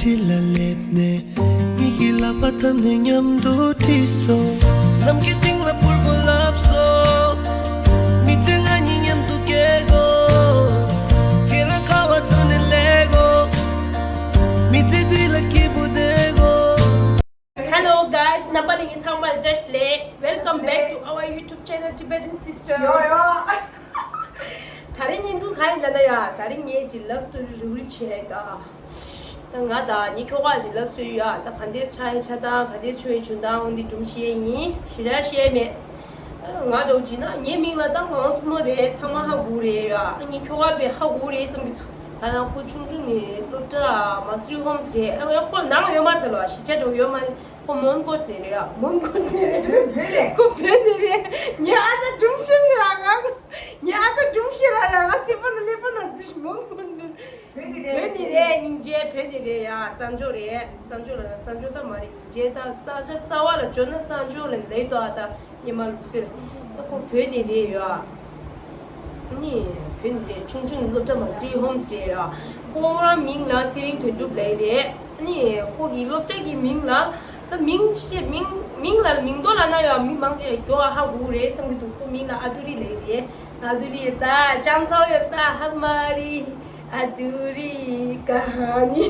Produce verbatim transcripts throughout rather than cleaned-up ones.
ཁྲིད་ལ་སླེབས་ནས། ངེད་ཀྱི་ལག་པ་འཐམས་ནས་མཉམ་དུ་ཁྲིད་སོང་། ནམ་མཁའི་སྟེང་ལ་འཕུར་དགོས་ལབ་སོང་། མི་ཚེ་ང་གཉིས་མཉམ་དུ་སྐྱེལ་དགོས། ཁྱེད་རང་ཁ་བ་བཏོན་ནས་སླེབས་དགོས། མི་ཚེ་འདི་ལ་སྐྱིད་པོ་བསྡད་དགོས། Hello guys, རྣམ་པ་ལྷན་རྒྱས་ཚང་མ་ལ་བཀྲ་ཤིས་བདེ་ལེགས། Welcome back to our YouTube channel Tibetan Sisters. ཡོ་ཡོ། ད་རིང་བརྙན་ཐུང་ག་རེ་ལབ་ན་ཡ། ད་རིང་ངེད་ཀྱི་love story reveal བྱེད་ད། ད་ང་དང་ངའི་ཁྱོ་ག་གི་love story ཡ། ད་ག་འདྲས་ཆགས་ཡིན་ཆགས་སྟངས། ག་འདྲས་བྱུང་ཡིན་བྱུང་སྟངས། འོ་འདི་སྒྲུང་བཤད་ཡིན། ཞེ་དྲག་བཤད་མེད། ང་འདྲ་བོ་བྱས་ན་ངའི་མིང་ལ་ད་ང་ཚང་མ་རེད། ཚང་མ་ཧ་གོ་རེད་ཡ། ངའི་ཁྱོ་ག་དཔེ་ཧ་གོ་རེད་བསམ་གྱི་འདུག་ད་ལྟ་ཁོ་ཆུང་ཆུང་ནས་སློབ་གྲྭ་Mastery Homes རེད། ཨ་ཁོ་ནང་ཡོད་མ་རེད་ད་ལོ། གཞིས་ཆགས་འདྲ་བོ་ཡོད་མ་རེད། ཁོ་མོན་གྷོ་ནས་རེད་ཡ། མོན་གྷོ་ནས་རེད། བོད་ནས། ཁོ་བོད་ནས་རེད། ངའི་ཨ་ཅག་སྒྲུང་བཤད་ཤེས་ར། ང་ངའི་ཨ་ཅག་སྒྲུང་བཤད་ར་ཡ། ང་སེམས་པ་ནང་ཀླད་པ་ནང་འཛུལ། མོན་གྷོ་ནས། བོད་ནས་རེད། བོད་ནས་རེད། སྙིང་རྗེ། བོད་ནས་རེད་ཡ། གསར་འབྱོར་རེད། གསར་འབྱོར་ལ་གསར་འབྱོར་ད་མ་རེད། སྙིང་རྗེ། ད་ས་ཆ་གསར་པ་ལ་འབྱོར་ན་གསར་འབྱོར་ལ་ལབ་ཀྱི་འདུག་ཨ་ད་སྔོན་མ་ལུགས་སྲོལ། ད་ཁོ་བོད་ནས་རེད་ཡ། ནི་བོད་ནས་རེད། ཆུང་ཆུང་ནས་སློབ་གྲྭ་Mastery Homes རེད་ཡ། ཁོ་རང་མིང་ལ་ཚེ་རིང་དོན་གྲུབ་ལབ་རེད། ནི་ཁོ་གི་སློབ་གྲྭ་གི་མིང་ལ། ད་མིང་བཤད། མིང་མིང་ལ་མིང་འདོགས་ལབ་ན་ཡང་མི་མང་ཆེ་མགྱོགས་ཧ་གོ་རེད་བསམ་གྱི་འདུག་ཁོ་མིང་ལ་ཨ་དུ་རི་ལབ་རེད། ཨ་དུ་རི་ད་ལྕམ་ཚ་བོ་ཡོད་ད། ཧ་མ་རི་ཨ་དུ་རི་ག་ནི།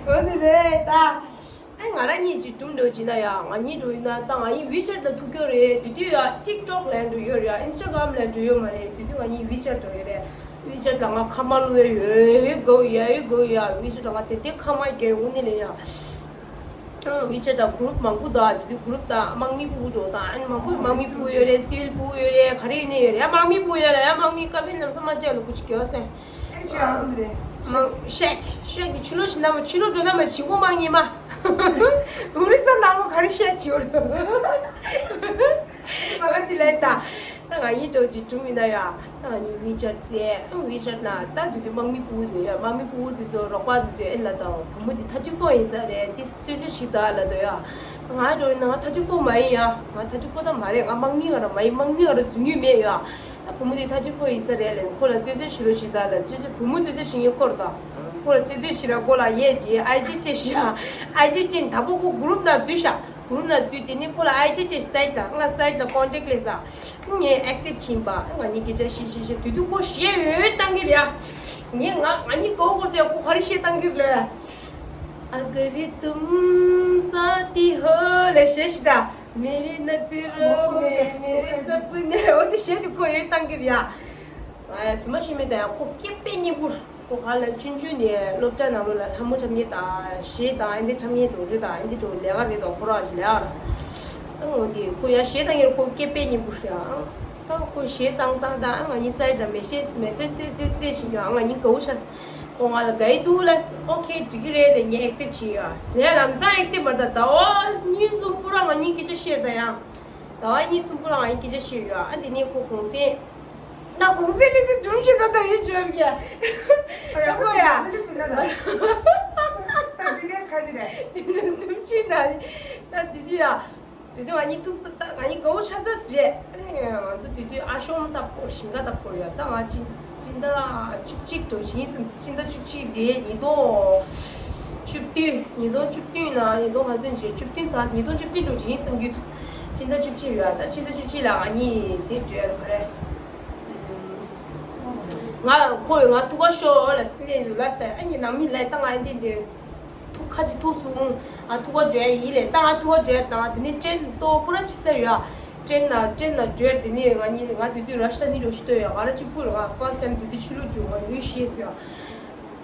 འོ་ནི་རེད་ད། ཨ་ང་རང་གཉིས་ཀྱི་སྒྲུང་འདྲ་བོ་བྱས་ན་ཡ། ང་གཉིས་འདྲ་བོ་ཡིན་ན་ད་ང་གཉིས་WeChat ལ་ཐུག་ཀྱི་རེད། དེ་དུས་ཡ་TikTok ལབ་འདྲ་བོ་ཡོད་རེད་ཡ། Instagram ལབ་འདྲ་བོ་ཡོད་མ་རེད། དེ་དུས་ང་གཉིས་WeChat འདྲ་བོ་ཡོད་རེད། WeChat ལ་ང་ཁ་མ་ལོ་ཡ་ཡོད་གོ་ཡ་ཡོད་གོ་ཡ། WeChat ལ་ང་དེ་དེ་ཁ་མ་རྒྱལ་འུ་ནི་ལེ་ཡ། WeChat ལ་group མང་པོ་འདུག་དེ་དུས་group དང་དམག་མི་ཕྲུ་གུ་འདྲ་བོ་དང་། ཨ་ནི་མང་པོ་དམག་མི་ཕྲུ་གུ་ཡོད་རེད། སི་ཝིལ་ཕྲུ་གུ་ཡོད་རེད། ག་རེ་ཡིན་ནའི་ཡོད་རེད་ཡ། དམག་མི་ཕྲུ་གུ་ཡོད་ལ་ཡ། དམག་མི་ཀ་བིན་ལམ་སང་མ་བྱས་ལ་ཀུ་ཅི་གྱོ་སེ། ཨེ་ཆི་ཡང་སེམས་དེ། མང་ཤེག་ཤེག་གི་ཆུ་ལོག་ཕྱིན་ན་མ། ཆུ་ལོག་འགྲོ་ན་མ་བྱི་གོ་མང་ཉེ་མ། འུ་རི་ས་ནང་ལོ་ག་རེ་ཤེག་བྱི་འོ་རེད། ང་འདི་ལས་ད། ད་ང་གཉིས་འདྲ་བོ་ཅིག་སྒྲུང་ཡིན་ན་ཡ། ད་ང་གཉིས་WeChat རྩེ། WeChat ན་ད་དུས་དུས་དམག་མི་ཕྲུ་གུ་དེ་ཡ། དམག་མི་ཕྲུ་གུ་དེ་ཚོ་རོགས་པ་དེ་ཚོས་ཨེ་ལ་དང་བུ་མོ་དེ་thirty four ཡིན་ས་རེད། དེ་རྩོད་རྩོད་ཞིག་ད་ལ་དོ་ཡ། ང་འདྲ་བོ་ཡིན་ན་ང་thirty four མ་ཡིན་ཡ། ང་thirty four ད་མ་རེད། ང་དམག་མི་ག་ར་མ་ཡིན། དམག་མི་ག་ར་རྫུན་ཡོད་མེད་ཡ། ད་བུ་མོ་དེ་thirty four ཡིན་ས་རེད་ལབ། ཁོ་ལ་རྩོད་རྩོད་བྱེད་རོགས་བྱེད་ད་ལབ། རྩོད་རྩོད་བུ་མོ་རྩོད་རྩོད་བྱེད་མཁན་ཁོ་རེད་ད། ཁོ་ལ་རྩོད་རྩོད་བྱེད་ར། ཁོ་ལ་ཡས་ཀྱི་ID སྤྲད་ཤག ID སྤྲད། དང་པོ་ཁོ་group ནང་འཛུལ་ཤག group ནང་འཛུལ། དེ་ནས་ཁོ་ལ་ID སྤྲད། site ལ་ང་site ལ་contact སླེབས་ས། ངས་accept བྱིན་པ། ང་གཉིས་སྐད་ཆ་བཤད་བཤད་བཤད། དུས་དུས་ཁོ་གཞས་ཡོད་བཏང་གི་རེད་ཡ། ངས་ང་ང་གཉིས་གོ་གོ་ཟེར། ཁོ་ག་རེ་གཞས་བཏང་གི་རེད། ཨ་ག་རི་ཏུམ་ས་ཏི་ཧོ་ལ་གཞས་ཤིག་ད། མེ་རི་ན་ཙི་རོ་མེ་མེ་རི་ས་པུ་ནེ། འོ་དེ་གཞས་དེ་ཁོ་ཡོད་བཏང་གི་རེད་ཡ། ང་ཡ་རྫུན་མ་བཤད་མེད་ད་ཡ། ཁོ་སྐད་དཔེ་སྙན་པོ། ཁོ་ག་ལ་ཆུང་ཆུང་ནས་སློབ་གྲྭ་ནང་ལོགས་ལ་ལྷ་མོ་འཁྲབ་མཁན་དང་གཞས་དང་ཨ་འདི་འཁྲབ་མཁན་དེ་འདྲ་དང་ཨ་འདི་འདྲ་ལས་ཀ་རེད་དང་། ཁོ་རང་ཞིག་ལས་ཀ་ར། ཨ་འོ་དེ་ཁོ་ཡ་གཞས་བཏང་མཁན་ཁོ་སྐད་དཔེ་སྙན་པོ་རེད་ཨ། ད་ཁོ་གཞས་བཏང་བཏང་བཏང་། ཨ་ང་གཉིས་site ལ་message message རྩེ་རྩེ་རྩེ་བཞིན་ཡོད། ཨ་ང་གཉིས་དགའ་བོ་ཤ། ཁོ་ང་ལ་དགའ་ཡི་འདུག་ལ། okay འགྲིག་གི་རེད་ལབ། ངས་accept བྱས་ཡོད། ངས་ལམ་སང་accept མ་རེད་ད། ཟླ་བ་གཉིས་གསུམ་པོ་ར་ང་གཉིས་སྐད་ཆ་བཤད་ད་ཡ། ཟླ་བ་གཉིས་གསུམ་པོ་ར་ང་གཉིས་སྐད་ཆ་བཤད་ཡོད། ཨ་དེ་ནས་ཁོ་གུང་སེང་། ད་གུང་སེང་ལས་དེ་སྒྲུང་བཤད་ད་ད་ཡོད་བྱོས་རྒྱ། ཡག་པོ་ཡ། ད་དེ་ནས་ཁ་ཅི་རེད། དེ་ནས་སྒྲུང་བཤད་ད། ད་དེ་དེ་ཡ། དེ་དུས་ང་གཉིས་ཐུག་ས་ད་ང་གཉིས་དགའ་བོ་ཆགས་ས་རེད། ཨ་ནི་ང་ཚོ་དེ་དུས་ཨ་ཤོམ་ལྟ་བུ་ཞིང་ཁ་ལྟ་བུ་ཡོད། ད་ང་ཕྱི་ཕྱི་ཟླ་བཅུ་གཅིག་འགྲོ་བཞིན་ཟིན། ཕྱི་ཟླ་བཅུ་གཅིག་རེད། ཉིས་སྟོང་བཅུ་བདུན། ཉིས་སྟོང་བཅུ་བདུན་ན་ཉིས་སྟོང་ག་ཚོད་བྱས། བཅུ་བདུན་ཚར། ཉིས་སྟོང་བཅུ་བདུན་འགྲོ་བཞིན་བསམ་རྒྱུ་འདུག་ཕྱི་ཟླ་བཅུ་གཅིག་རེད། ད་ཕྱི་ཟླ་བཅུ་གཅིག་ལ་ང་གཉིས་དེ་འགྲོ་ཡ་ག་རེ། ང་ཁོ་ཡོད། ང་ཐུག་ག་ཤོག་ལ་སླེབས་ལ་ས། ཨ་ནི་ནང་མི་ལ་ད་ང་འདི་འདི། ཐུག་ཁ་ཅིག་ཐུག་སོང་། ཨ་ཐུག་པ་འགྲོ་ཡ་ཡིན་ལས། ད་ང་ཐུག་པ་འགྲོ་ཡ་དང་དེ་ནས་ཊེན་ཏོག་པུ་ར་ཕྱི་ས་ཡོད་ཨ། ཊེན་ན་ཊེན་ན་འགྲོ་ཡ། དེ་ནས་ང་གཉིས་ང་དེ་དུས་ར་ཤི་ད་ནི་འགྲོ་ཤི་ཏོ་ཡོད། ང་ར་གཅིག་པུ་ར་ང་first time དེ་དུས་ཕྱི་ལོགས་འགྲོ། ང་ཡུལ་ཤེས་སོང་ཡ།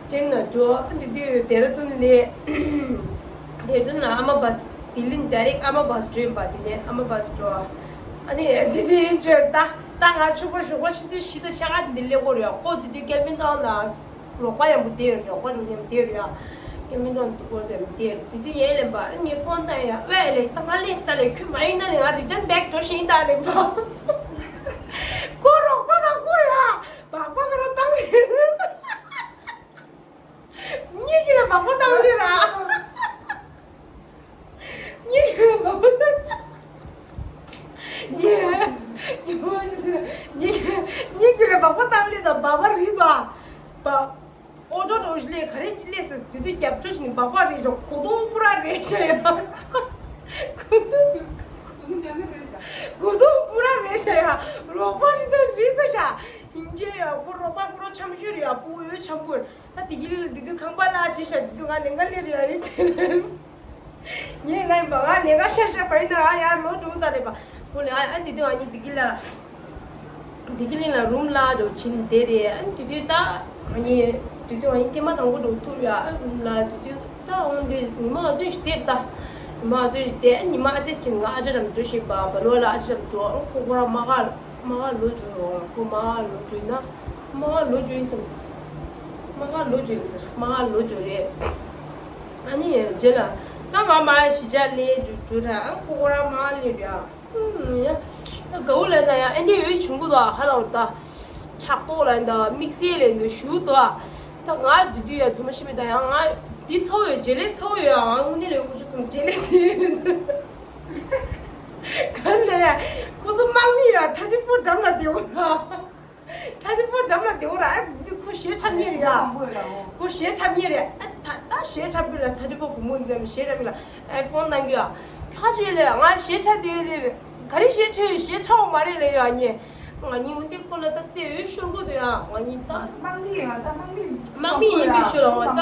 ཊེན་ན་འགྲོ། ཨ་དེ་དུས་ལྡེ་ར་ལྡུན་ལས། ལྡེ་ར་ལྡུན་ན་ཨ་མ་བཱས། ལྡི་ལི་ནས་direct ཨ་མ་བཱས་འགྲོ་ཡིན་པ། དེ་ནས་ཨ་མ་བཱས་འགྲོ། ཨ་ནི་དེ་དུས་འགྲོ་ད་ད་ང་ཕྱུག་པོ་ཞོགས་པ་ཆུ་ཚོད་བཞི་དང་ཕྱེད་ཀ་དེ་འདི་སླེབས་ཀྱི་ཡོད་རེད། ཁོ་དེ་དུས་ཀེལ་བིན་ཊའོན་ལ། རོགས་པ་ཡང་པོ་བསྡད་ཡོད་རེད། རོགས་པ་ཡང་བསྡད་ཡོད་རེད། ཀེམ་མིན་ཏོན་དུ་སྐོར་དེ་བསྡད་ཡོད་རེད། དེ་དུས་ངས་ལན་པ་ངས་ཕོན་བཏང་ཡ། ཝེ་ལེ་ད་ང་ལས་ས་ལས་ཁྱོད་མ་ཡིན་ན་ལས་ང་རི་ཊན་བེག་འགྲོ་ཤེས་ཡིན་ད་ལན་པ། ཁོ་རོགས་པ་དང་ཁོ་ཡ་སྦག་སྦག་ར་བཏང་ཡོད། གཉིས་ཀྱི་ལ་སྦག་སྦག་བཏང་ཡོད་ར། གཉིས་ཀྱི་ལ་སྦག་སྦག་བཏང་། གཉིས་གཉིས་ཀྱི་ལ་སྦག་སྦག་བཏང་ལེ་ད་སྦག་སྦག་རིལ་ད། སྦག་ཨོ་ ཁྲོ་ཁྲོ་ཞིག་ལས་ག་རེ་ཅི་ལས་ཟེར་དུས་དུས་རྒྱབ་ཁྲོ་ཞིག་ནི་སྦག་སྦག་རེད་ཤག་གོ་དོང་པུ་ར་རེད་ཤག་ཡ། གོ་དོང་གོ་དོང་པུ་ར་རེད་ཤག་ཡ། རོགས་པ་ཞིག་ད་རེད་ཟེར་ཤག་ཡིན་གྱི་ཡ། ཁོ་རོགས་པ་ཁོ་རོགས་འཆམ་ཤོས་རེད་ཡ། སྤུ་གུ་འཆམ་པོ། ད་དེ་གི་ལ་དུས་དུས་ཁང་པ་ལ་བྱས་ཤག་དུས་དུས་ང་ལེན་ག་ལེ་རེད་ཡ་ཡིན་དེ། ངས་ལན་པ་ང་ལས་ཀ་ཤར་ཤར་བ་ཡིན་ན་ང་ཡར་ལོག་འགྲོ་ད་རེད་པ། ཁོ་ལས་ཨ་ཨ་འདི་དུས་ཨ་ནི་བདེ་སྐྱིད་ལ། བདེ་སྐྱིད་གླིང་ལ་རུམ་ལ་འགྲོ་ཕྱིན་བསྡད་རེད། ཨ་ནི་དུས་དུས་ད་ཨ་ནི་དུས་དུས་ཨ་ནི་ཐེངས་མ་དང་པོ་འགྲོ་ཐུག་ཡ། ཨ་རུམ་ལ་དུས་དུས་ད་འོང་དུས་ཉི་མ་ཨ་ཚོན་ཞིག་བསྡད་ད། ཉི་མ་ཨ་ཚོན་ཞིག་བསྡད། ཨ་ཉི་མ་ཨ་ཚེ་ཕྱིན་ང་ཨ་ཅག་འགྲམ་འགྲོ་ཞིག་པ་བ་ལོ་ལ་ཨ་ཅག་འགྲམ་འགྲོ། ཨ་ཁོ་ཁོ་རང་མ་ག་མ་ག་ལོ་འགྲོ་རོགས། ཁོ་མ་ག་ལོ་འགྲོ་ན་མ་ག་ལོ་འགྲོ་ཡིན་བསམ། མ་ག་ལོ་འགྲོ་ཡིན་ཟེར། མ་ག་ལོ་འགྲོ་རེད། ཨ་ནི་རྗེས་ལ་ད་ང་མ་གཞིས་ཆགས་སླེབས་འགྲོ་འགྲོ་ར། ཨ་ཁོ་ཁོ་རང་མ་ག་སླེབས་ར། ཨུམ་ཡ། ད་དགའ་བོ་ལ་ན་ཡ་ཨེ་འདི་འོས་བྱུང་གི་འདུག་ཧ་ལ་འོ་ད། ཕྲག་དོག་ལ་ཡིན་ད་དམིགས་བསལ་ལ་ཡིན་འདུག་ཞུ་འདུག་ད་ང་དུས་དུས་ཡ་རྫུན་མ་ཤི་མེད་ད་ཡ། ང་འདི་ཚ་བོ་ཡ་བརྗེ་ལེ་ཚ་བོ་ཡ། ང་དངོས་གནས་ལ་འུ་ཆུ་སོང་བརྗེ་ལེ་ཚ་ཡོད། ག་ལ་ཡ། ཁོ་ཚོ་དམག་མི་ཡ་ཐ་ཅི་ཕོ་འགྲམ་ལ་བསྡད་འོ་ན། ཐ་ཅི་ཕོ་འགྲམ་ལ་བསྡད་འོ་ན། ཨ་འདི་ཁོ་ཞེ་ཁྲབ་ཉེ་རེད་ཡ། ཁོ་ཞེ་ཁྲབ་ཉེ་རེད། ཨ་ད་ད་ཞེ་ཁྲབ་གི་ལ་ཐ་ཅི་ཕོ་བུ་མོ་འདི་ཞེ་ཁྲབ་གི་ལ། ཨེ་ཕོན་གནང་རྒྱུ་ཡ། ཁྱོད་ཅི་ལས་ང་ཞེ་ཁྲ་དེ་ལས་ག་རེ་ཞེ་ཁྲ་ཡོད། ཞེ་ཁྲ་བ་མ་རེད་ལས་ཡ་ཉེ། ང་གཉིས་འོ་དེ་ཁོ་ལ་ད་རྩེ་འོས་ཤོར་གོ་དུ་ཡ། ང་གཉིས་ད་དམག་མི་ཡ་ད་དམག་མི། དམག་མི་ཡིན་པའི་ཤོར་ལ་ང་ད་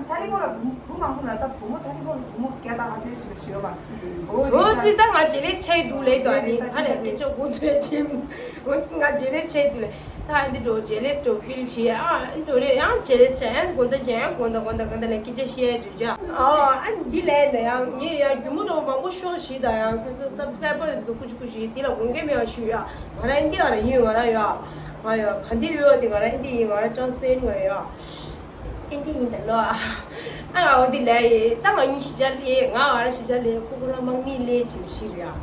ཐ་ཅི་ཕོ་ལ་བུ་མོ་བུ་མང་པོ་ལ་ད་བུ་མོ་ཐ་ཅི་ཕོ་ལ་བུ་མོ་སྐད་གྲགས་ཨ་ཙེ་ཞིག་ཞིག་ཡོད་པ། འོ་ཙི་ད་ང་ཇེ་ལེས་ཆགས་འདུག་ལས་དོ་ཨ་ནི་ཧ་ལས་སྐད་ཆ་འགོ་ཚོས་ཆེ་མོ། འོ་ཙི་ང་ཇེ་ལེས་ཆགས་འདུག་ལས། ད་ཨ་འདི་འགྲོ་ཇེ་ལེས་འགྲོ་ཕིལ་བྱེད་ཨ་འགྲོ་རེད། ཡང་ཇེ་ལེས་ཆགས་ཡང་དགོང་དག་ཅན་ཡང་དགོང་དག་དགོང་དག་དགོང་དག་ལས་སྐད་ཆ་བཤད་རྒྱུ་ཅག་ཨ་ཨ་འདི་ལས་ནས་ཡང་ངས་ཡང་རྒྱུ་མོ་འགྲོ་མང་པོ་ཤོག་ཞིག་དང་ཡང་ཁྱོད་ཚོ་སབ་སི་ཁ་རའི་བར་ཚོ་ཀུ་ཅི་ཀུ་ཅི་འདི་ལ་དགོངས་འགལ་མེད་པ་ཞུ་ཡ། ང་རང་འདི་ང་རང་ཡིན། ང་རང་ཡ་ང་ཡ་ག་འདི་ཡོད་འདི་ང་རང་འདི་ཡིན། ང་རང་ཊ་རན་སི་པེ་རེན་ཊི་ང་རང་ཡ། ཨེ་འདི་ཡིན་ད་ལོ། ཨ་ང་འོ་འདི་ལས་ཡིན། ད་ང་གཉིས་གཞིས་ཆགས་ལས། ང་ང་རང་གཞིས་ཆགས་ལས། ཁོ་ཁོ་རང་དམག་མི་ལས་བྱེད་ཤི་རེད་ཨ།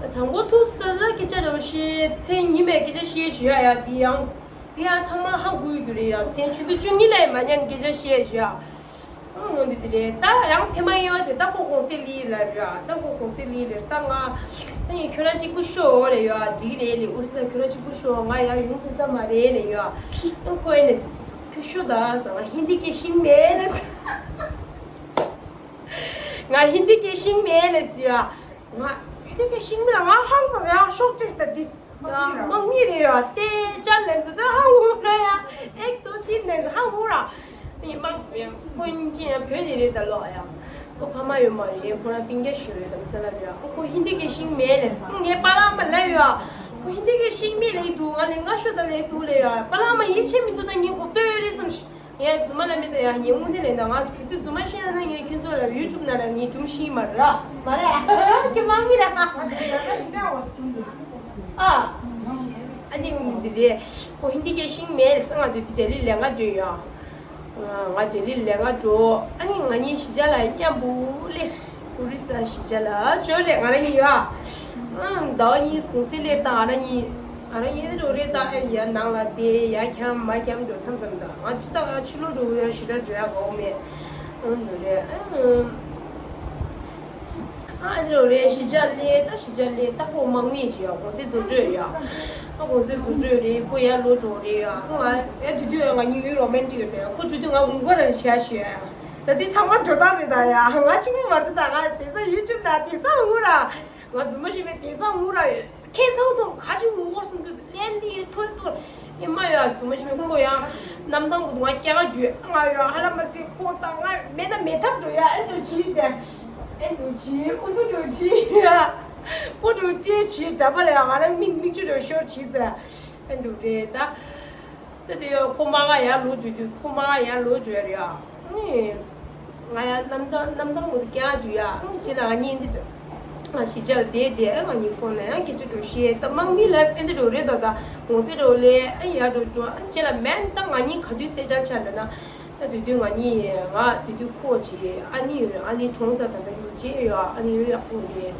ད་དང་པོ་ཐུག་ས་ལ་སྐད་ཆ་རེ་བ་བཤད། མཚན་ཉིན་མའི་སྐད་ཆ་བཤད་བྱོས་ཡ། ཡ་འདི་ཡང་འདི་ཡང་ཚང་མ་ཧ་གོ་གི་རེད་ཡ། མཚན་ཆུ་ཚོད་བཅུ་གཉིས་ལས་མ་ཉན་སྐད་ཆ་བཤད་བྱོས་ཡ། ཨང་འོ་འདི་འདི་རེད། ད་ཡང་ཐེངས་མ་གཉིས་པ་དེ་ད་ཁོ་གོང་ས་ལི་ལ་རེད་ཡ། ད་ཁོ་གོང་ས་ལི་རེད། ད་ང་ད་ངས་ཁྱོད་རང་གཅིག་པུ་ཤོག་རེད་ཡ། འགྲིག་རེད་ལེ། ཨུ་རི་ས་ཁྱོད་རང་གཅིག་པུ་ཤོག་ང་ཡ་ཡོང་ཐུབ་ས་མ་རེད་ལེ་ཡ། ཨང་ཁོ་ཨེ་ནས། ཁྱོད་ཤོད་ད་ཟེར། ང་ཧིན་དི་སྐད་ཤེས་མེད་ལབ་ཟེར། ང་ཧིན་དི་སྐད་ཤེས་མེད་ལབ་ཟེར་ཡ། ང་ཧིན་དི་སྐད་ཤེས་མེད་ལ་ང་ཧང་སང་ཡང་ཤོག་ཅེས་ཟེར་དེ་དམག་མི་རེད་ཡ། དེ་ཅར་ལན་ཚོ་ད་ཧང་ཧུ་ར་ཡ། ཨེག་དོ་ཏིན་ལན་ཚོ་ཧང་ཧུ་ར། དེ་དམག་ཡ་ཁོ་གཉིས་ཅན་ཡང་བོད་ནས་རེད་ད་ལོ་ཡ། ཁོ་ཕ་མ་ཡོད་མ་རེད། ཁོ་རང་སྤུན་ཀྱག་ཞིག་རེད་བསམ་ས་ལ་རེད་ཡ། ཁོ་ཧིན་དི་སྐད་ཤེས་མེད་ལབ་ཟེར། ངས་པ་ལགས་མ་ལབ་ཡ། ཁོ་ཧིན་དི་སྐད་ཤེས་མེད་ལབ་འདུག་ང་ལས་ང་ཤོད་ད་ལབ་འདུག་ལབ་ཡ། པ་ལགས་མ་ཡིད་ཆེས་མི་འདུག་ད་ངས་གོ་བསྡད་ཡོད་རེད་བསམ་ཤི། ངས་རྫུན་མ་ལབ་མེད་ད་ཡ། ངས་དངོས་གནས་ལབ་ན་ང་གལ་སྲིད་རྫུན་མ་བཤད་ན་ངས་ཁྱོད་ཚོ་ལ་ཡུ་ཊུབ་ནང་ལ་ངས་སྒྲུང་བཤད་མ་རེད་མ་རེད། ཁྱོད་མང་གི་ར། ཨ། ཨ་ནི་འདི་རེད། ཁོ་ཧིན་དི་སྐད་ཤེས་མེད་ཟེར། ང་དུས་དེ་ལྡི་ལི་ལས་ཀ་འགྲོ་ཡ། ང་ལྡི་ལི་ལས་ཀ་འགྲོ། ཨ་ནི་ང་གཉིས་གཞིས་ཆགས་ལ་མཉམ་པོ་སླེབས། ཨུ་རི་ས་གཞིས་ཆགས་ལ་འབྱོར་རེད། ང་རང་གཉིས་ཡ། ཨང་ཟླ་བ་གཉིས་གུང་སེང་སླེབས་དང་ང་རང་གཉིས། ང་རང་གཉིས་འགྲོ་རེད་ད། ཨེ་ཡ་ནང་ལ་བསྡད་ཡ་འཁྱམ་མ་འཁྱམ་འགྲོ་མཚམས་མཚམས་ད། ང་ཅི་ད་ཕྱི་ལོགས་འགྲོ་ཡ་ཞེ་དྲག་འགྲོ་ཡ་དགའ་བོ་མེད། ཨང་འགྲོ་རེད། ཨང་། ཨ་འདི་རུ་རེད། གཞིས་ཆགས་སླེབས་ད། གཞིས་ཆགས་སླེབས་ད་ཁོ་དམག་མི་ཞིག་ཡ། གུང་སེང་རྫོང་འགྲོ་ཡ། ཨ་གུང་སེང་རྫོང་འགྲོ་རེད། ཁོ་ཡར་ལོག་འགྲོ་རེད་ཡ། ཨ་ང་ཡ་དུས་དུས་ཡ་ང་གཉིས་ཡུན་རོ་མན་ཊིག་ཡོད་དེ། ཁོ་དུས་དུས་ང་འུ་ག་ར་བཞག་ཞུ་ཡ། ད་འདི་ཚང་མ་འགྲོ་སྟངས་རེད་ད་ཡ། ང་གཅིག་པུ་མ་རེད་ད། ང་དེང་སང་ཡུ་ཊུབ་ད་དེང་སང་འུ་ར། ང་རྫུན་མ་ཞིག་མེད། དེང་སང་འུ་ར་ཡོད། ཁྱེད་ཚང་དང་ཁ་ཤས་ངོ་བོར་སུན་གི་ལན་འདི་ཐོས་ཐོས་ཨེ་མ་ཡ། རྫུན་མ་ཞིག་མེད། ཁོ་ཡང་གནམ་ཐང་པོ་འདུག་ང་སྐྱ་ཀ་འཇུས་ང་ཡ་ཧ་ལ་མ་སི་ཁོ་ད་ང་མེད་ན་མེད་ཐབས་འགྲོ་ཡ། ཨེ་འགྲོ་ཅི་དེ་ཨེ་འགྲོ་ཅི་ཨུ་ཚུགས་འགྲོ་ཅི་ཡ། པོ་འགྲོ་ཅི་ཅི་འདྲ་པ་ལ་ཡ། ང་རང་མིག་མིག་ཆུ་འགྲོ་ཤོར་ཅི་དེ་ཨེ་འགྲོ་རེད་ད། ད་དེ་ཡོད་ཁོ་མ་ག་ཡར་ལོག་འགྲོ་དུས་ཁོ་མ་ག་ཡར་ལོག་འགྲོ་ཡ་རེད་ཡ། ཨེ། ང་ཡང་གནམ་ཐང་གནམ་ཐང་མོ་དེ་སྐྱེལ་འགྲོ་ཡ། ཨང་བྱས་ན་ང་གཉིས་འདི་འདྲ། ང་གཞིས་ཆགས་བསྡད་དེ་ཨ་ང་གཉིས་ཕོན་ལ་ཡང་སྐད་ཆ་འགྲོ་ཤེས་ད། དམག་མི་ལ་ཕན་བདེ་འགྲོ་རེད་ད། ད་གུང་སེང་འགྲོ་ལས་ཨ་ཡར་འགྲོ་འགྲོ་ཨ་བྱས་ལ་མེན་ད་ང་གཉིས་ག་དུས་གསལ་བསྒྲགས་ཆགས་འདྲ་ན། ད་དུས་དུས་ང་གཉིས་ང་དུས་དུས་ཁོ་བྱས་ཨ་ནི་ཡོད། ཨ་ནི་གྲོངས་ཚར། ད་ད་ཡོད་བྱས་ཡོད། ཨ་ནི་ཡོད་ཡག་པོ་རེད།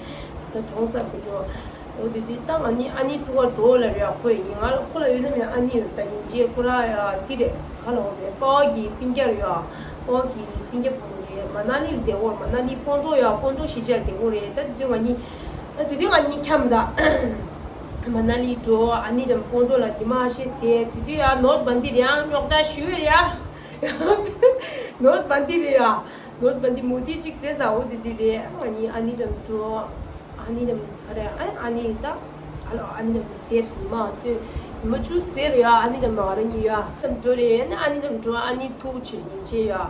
ད་གྲོངས་ཚར་བུ་ཆོ། འོ་དེ་དུས་ད་ང་གཉིས་ཨ་ནི་ཐུག་ག་འགྲོ་ལ་རེད། ཁོ་ཡིན་ང་ལ་ཁོ་ལ་ཡོད་ན་མིན་ན་ཨ་ནི་ཡོད། ད་ཡིན་རྗེས་ཁོ་ར་ཡ་དེ་རེད། ག་ལ་འོ་རེད། པ་ཕ་གི་སྤུན་ཀྱག་རེད་ཡ། པ་ཕ་གི་སྤུན་ཀྱག་བུ་མོ་རེད། མ་ན་ལི་ལ་བསྡད་ཡོད། མ་ན་ལི་སྤོན་གྲོགས་ཡ། སྤོན་གྲོགས་གཞིས་ཆགས་ལ་བསྡད་ཡོད་རེད། ད་དེ་དུས་ང་གཉིས་ད་དེ་དུས་ང་གཉིས་འཁྱམ་ད། མ་ན་ལི་འགྲོ་ཨ་ནི་དང་སྤོན་གྲོགས་ལ་ཉི་མ་ཨ་ཤེས་བསྡད། དེ་དུས་ཡ་ནོར་བན་དེ་རེད་ཡ། རྙོག་དྲ་ཞུ་ཡོད་རེད་ཡ། ནོར་བན་དི་རེད་ཡ། ནོར་བན་དི་མོ་དི་གཅིག་ཟེར་ས་འོ་དེ་དེ་རེད། ང་གཉིས་ཨ་ནི་འགྲམ་འགྲོ། ཨ་ནི་འགྲམ་ག་རེ། ཨ་ཨ་ནི་ད། ཨ་ལོ་ཨ་ནི་འགྲམ་དེར་ཉི་མ་ཚོས་ཉི་མ་བཅུ་ཟེར་ཡ། ཨ་ནི་འགྲམ་ང་རང་གཉིས་ཡ་འགྲམ་འགྲོ་རེད། ཨ་ནི་ཨ་ནི་འགྲམ་འགྲོ། ཨ་ནི་ཐུག་ཕྱིར་ཉིན་བྱེད་ཡ།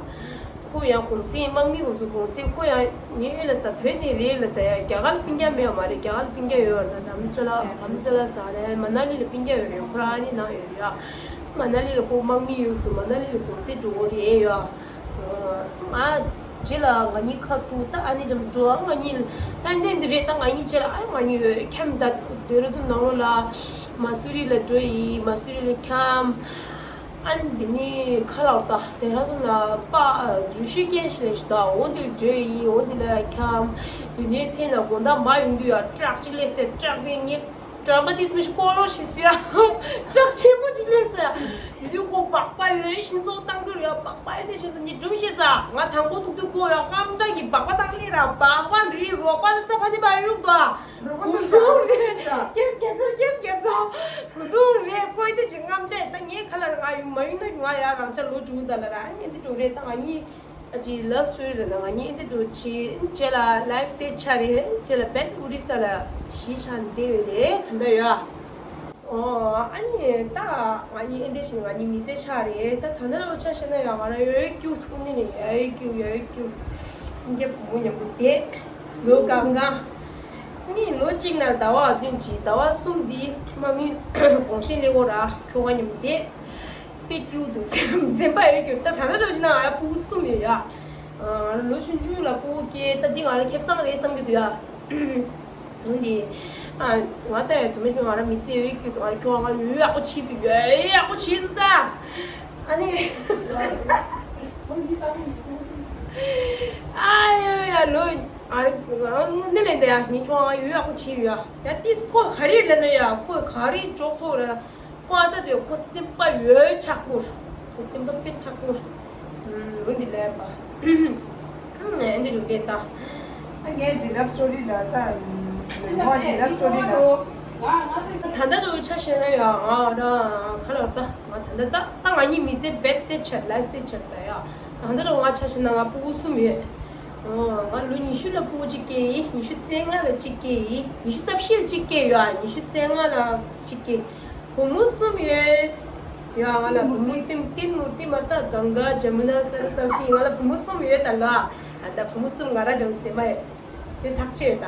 ཁོ་ཡང་གུང་སེང་དམག་མི་འོ་ཚོ་གུང་སེང་ཁོ་ཡང་ངའི་ཨོ་ལ་ས་བོད་ནས་རེད་ལ་ས་ཡ། རྒྱ་གར་ལ་སྤུན་ཀྱག་མེད་པ་མ་རེད། རྒྱ་གར་ལ་སྤུན་ཀྱག་ཡོད་ར། དྷ་རམ་ས་ལ་དྷ་རམ་ས་ལ་ས་རེད། མ་ན་ལི་ལ་སྤུན་ཀྱག་ཡོད་རེད། ཁོ་རང་ཨ་ནི་ནང་ཡོད་རེད་ཡ། མ་ན་ལི་ལ་ཁོ་དམག་མི་ཡོད་ཚོ་མ་ན་ལི་ལ་གུང་སེང་འགྲོ་གི་རེད་ཡ། ང་རྗེས་ལ་ང་གཉིས་ཁ་ཐུག་ད་ཨ་ནི་འགྲམ་འགྲོ། ང་གཉིས་ད་འདི་འདི་རེད། ད་ང་གཉིས་རྗེས་ལ་ཨ་ང་གཉིས་ཡོད་ཁྱམས་ད་སྡེ་ར་ལྡུན་ནང་ལོགས་ལ་མ་སུ་རི་ལ་འགྲོ་ཡི། མ་སུ་རི་ལ་ཁྱམས། ཨ་ནི་འདི་ནི་ཁ་ལག་ད་དེ་ར་ལྡུན་ལ་པ་རི་ཤི་ཀེཤ་ལ་ཞིག་ད་འོ་འདི་ལ་འགྲོ་ཡི། འོ་འདི་ལ་ཁྱམས། འདི་ནས་མཚན་ལ་དགོང་དག་མར་ཡོང་དུས་ཡ་ཊྲག་ཅིག་སླེབས་སེ། ཊྲག་དེ་ངས་ཊྲམ་པ་ཏིས་མི་ཤི་ཀོ་ལོ་ཤི་སུ་ཡ། ཊྲག་ཆེན་པོ་ཅིག་སླེབས་སེ། དེ་དུས་ཁོ་སྦག་སྦག་ཡོད་རེད། ཤིང་ཚོགས་བཏང་གི་རེད་ཡ། སྦག་སྦག་ཡོད་དེ་ཤི་སུ་ནི་སྒྲུང་ཤེས་ས། ང་དང་པོ་ཐུག་དུས་ཁོ་ཡ་རྔམ་སྐྲག་གི་སྦག་སྦག་བཏང་གི་ར། སྦག་སྦག་རི་རོགས་པ་ས་ཕ་ནི་པ་ཡོད་དོ། རུ་གུ་སུ་རེད། ཀེས་ཀེ་ཚོ་ཀེས་ཀེ་ཚོ། གུ་དུང་རེད། ཀོ་ཡི་དེ་ཅི་རྔམ་སྐྲག་ད་ངས་ཁ་ལར་ང་ཡུ་མ་ཡུ་ན་ང་ཡ་རང་ཆ་ལོ་དྲུག་ད་ལ་ར་ཨ་ནི་འདི་འགྲོ་རེད། ད་ང་གཉིས་ཨ་ཅི་ལབ་སི་ཊོ་རི་ལ་ན་ང་གཉིས་འདི་འགྲོ་ཅི་བྱས་ལ་ལའིབ་སེ་ཆ་རེད། བྱས་ལ་བེད་ཨུ་རི་ས་ལ་གཞིས་ཆགས་འདི་རེད། ད་ད་ཡ། ཨོ་ཨ་ནི་ད་ང་གཉིས་ཨེ་འདི་བཞིན་ང་གཉིས་མི་ཚེ་ཆགས་རེད། ད་ད་ད་ལོ་ཆ་བཞག་ན་ཡ་ང་རང་ཡོད་ཀྱུ་ཐུག་ནི་ནི་ཡ་ཡོད་ཀྱུ་ཡ་ཡོད་ཀྱུ། ཨིན་སྐྱེ་བུ་མོ་ཉམ་པོ་དེ་ལོ་གང་གང་། ནི་ལོ་གཅིག་ན་ཟླ་བ་ཚུན་གྱི་ཟླ་བ་གསུམ་འདི་མ་མི་གོང་སེང་ལེ་གོ་ར་ཁྱོ་ག་ཉམ་པོ་དེ། དཔེ་སྐྱིད་པོ་འདུག་སེམས་སེམས་པ་ཡོད་རྒྱུ། ད་ད་ལྟ་འདྲ་བྱས་ན་ང་ལ་ཕྲུ་གུ་གསུམ་ཡོད་ཡ། ལོ་ཆུང་ཆུང་ལ་ཕྲུ་གུ་སྐྱེས། ད་འདི་ང་ལ་ཁེ་བཟང་རེད་བསམ་གྱི་འདུག་ཡ། འོན་ཏེ། ང་ལྟ་ཡ་རྫུན་མ་ཞིག་ང་རང་མི་ཚེ་ཡོད་རྒྱུ། ང་རང་ཁྱོད་ང་ལ་ཡོད་ཡག་པོ་བྱེད་དུ་ཡོད་ཡག་པོ་བྱེད་དུ་ད། ཨ་ནི། ཨ་ཡོ་ཡ་ལོ། ཨ་ནི་ལན་ད་ཡ་ངས་ཁྱོད་ང་ཡོད་ཡག་པོ་བྱེད་ཡོད་ཡ། ཡ་ཏིས་ཁོ་ག་རེ་ལན་ད་ཡ་ཁོ་ག་རེ་ཅོག་ཚོགས་ར། ཁོ་ཨ་ད་དུས་ཁོ་སེམས་པ་ཡོད་ཆག་པོ། ཁོ་སེམས་པ་དཔེ་ཆག་པོ། འོ་འདི་ལས་པ། ཨེ་འདི་རུ་སྐད་ད། ཨ་ངས་ཀྱི་ལབ་སི་ཊོ་རི་ལ་ད། ངོ་ཀྱི་ལབ་སི་ཊོ་རི་ལ། ད་ལྟ་དུ་ཆ་བཞག་ན་ཡང་ང་རང་ཁ་ལོ་ད་ང་ད་ལྟ་ད་ད་ང་གཉིས་མི་ཚེ་བེད་སེ་ཆད་ལའིབ་སེ་ཆད་ད་ཡ། ད་ལྟ་དུ་ང་ཆ་བཞག་ན་ང་ཕྲུ་གུ་གསུམ་ཡོད། ང་ལོ་ཉི་ཤུ་ལ་ཕྲུ་གུ་གཅིག་སྐྱེས་ཡིན། ཉི་ཤུ་རྩ་ལྔ་ལ་གཅིག་སྐྱེས་ཡིན། ཉི་ཤུ་རྩ་བཞི་ལ་གཅིག་སྐྱེས་ཡོད། ཉི་ཤུ་རྩ་ལྔ་ལ་གཅིག་སྐྱེས། བུ་མོ་གསུམ་ཡོད། ཡ་ང་ལ་བུ་མོ་གསུམ། ཏིན་མུར་ཏི་མ་ཏ་གང་ག་ཇ་མུ་ན་སར་སྭ་ཏི། ང་ལ་བུ་མོ་གསུམ་ཡོད་ད་ལ། ཨ་ད་བུ་མོ་གསུམ་ང་ར་འདྲ་བོ་མཛེས་མ་ཡོད། མཛེས་ཐག་ཆོད་ཡོད་ད།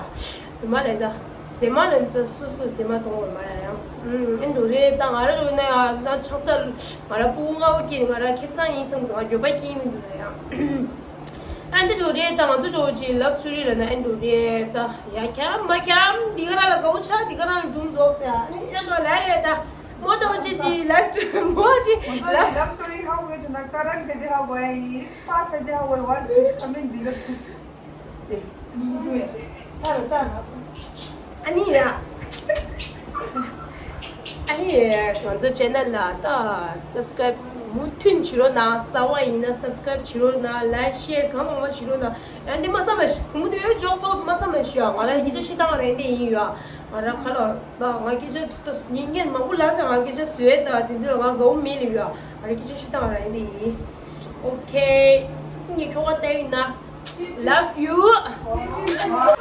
རྫུན་མ་ལས་ད། མཛེས་མ་ལས་ད་སུ་སུ་མཛེས་མ་གཏོང་བ་མ་ཡ་ཡང་། ཨེ་འགྲོ་རེད་ད། ང་ར་འགྲོ་ན་ཡ་ན་ཆང་ས་ང་ར་ཕྲུ་གུ་ལྔ་བོ་སྐྱེས་ནས་ང་ར་ཁེ་བཟང་ཡིན་བསམ་གི་འདུག་ང་འགྱོད་པ་སྐྱེ་ཡིན་མི་འདུག་ད་ཡ། ཨ་འདི་འགྲོ་རེད་ད། ང་ཚོ་འགྲོ་ཅིག་ལབ་སི་ཊོ་རི་ལ་ན་ཨེ་འགྲོ་རེད་ད། ཡ་ཁྱམ་མ་ཁྱམ་འདི་ག་རང་ལ་དགའ་བོ་ཆགས། འདི་ག་རང་ལ་སྒྲུང་རྫོགས་ཟེར། ཨ་ནི་ཨེ་འགྲོ་ལ་ཡོད་ད། མོ་འགྲོ་ཅིག་ཅིག་ལབ་སི་ཊོ་རི་མོ་ཅིག་ང་ཚོ་ལབ་ལབ་སི་ཊོ་རི་ཧ་གོ་ཡོད་ན་ཀ་རན་ག་ཅི་ཧ་གོ་ཡ་ཡིན། པ་ས་ཅི་ཧ་གོ་ཡ་ཝན་ཐིག་ཨ་མིན་བི་ལོ་ཐིག་དེ། ས་རུ་ཅག་ན་ཨ་ནི་ཡ། ཨ་ནི་ང་ཚོ་ཆེ་ནལ་ལ་ད་སབ་སི་ཀ་རའིབ་མུ་མཐུད་བྱེད་རོགས་གནང་། གསར་པ་ཡིན་ན་སབ་སི་ཀ་རའིབ་བྱེད་རོགས་གནང་། ལའིག་ཤེར་གང་མང་མང་བྱེད་རོགས་གནང་། ཡང་འདི་མ་བསམ་པ་ཞིག་བུ་མོ་འདི་འཇོག་ཚོགས་མ་བསམ་པ་ཞིག་ཡ། ང་རང་སྐད་ཆ་བཤད་སྟངས་རེད་འདི་ཡིན་ཡ། ང་རང་ཁ་ལོ་ད་ང་སྐད་ཆ་ད་ཉན་ཉན་མང་པོ་ལ་ཚ་ང་སྐད་ཆ་བཟོས་ད་དེ་ཚོ་ང་དགའ་བོ་མེད་ལེ་ཡ། ང་རང་སྐད་ཆ་བཤད་སྟངས་རེད་འདི་ཡིན། ཨོ་ཁེ། ངས་ཁྱོ་ག་བལྟས་ཡིན་ན། Love you.